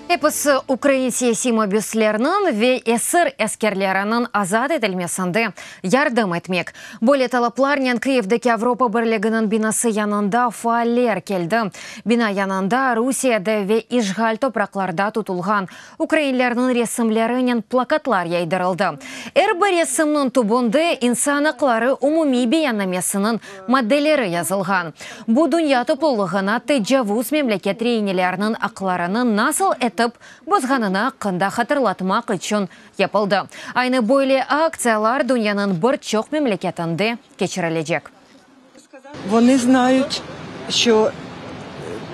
Episi ukrain siyasiy mabüslerniñ ve esir askerleriniñ azat etilmesinde yardım etmek. Böyle talaplarnen Kıyivdeki Avropa Birliginiñ binası yanında faaller keldi. Bina yanında Rusiyede ve işğal topraqlarda tutulğan ukrainlerniñ resimlerinen plakatlar yaydırıldı. Er bir resimniñ tübünde İnsan aqları umumiy beyannamesiniñ maddeleri yazılğan. Bu dünya toplulığına tecavuz memleket reineleriniñ aqlarını nasıl etip bozğanını aqqında hatırlatmaq içün yapıldı. Aynı böyle aktsiyalar dünyanıñ bir çoq memleketinde keçirilecek. Vonı znayut, şço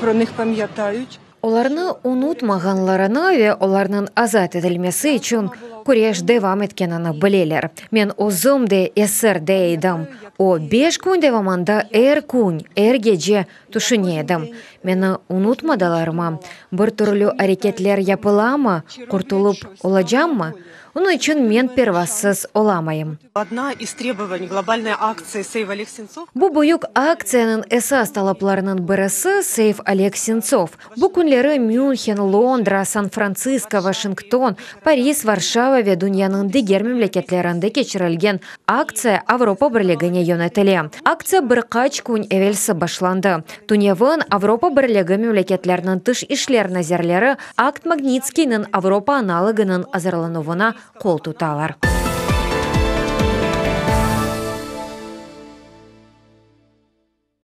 pro nıh pamyatayut. Olarnı unutmağanlarını ve olarnıñ azat etilmesi içün küreş devam etkenini bileler. Men özüm de esirde edim. O beş kün devamında er kün, er gece tüşüne edim, meni unutmadılarmı, bir türlü areketler yapılamı, qurtulıp olacammı? Onıñ içün men pervasız olamayım. Bu büyük aktsiyanıñ esas talaplarınıñ birisi, Save Oleg Sentsov. Bu künleri Münhen, Londra, San-Frantsisko, Vaşington, Paris, Varşava ve dünyanıñ diger memleketlerinde keçirilgen aktsiya Avropa Birligine yönetile. Aktsiya bir qaç kün evelsi başlandı. Tünevin Avropa Birligi memleketleriniñ tış işler nazirleri Akt Magnitskiyniñ Avropa analogınıñ azırlanuvına qol tutalar.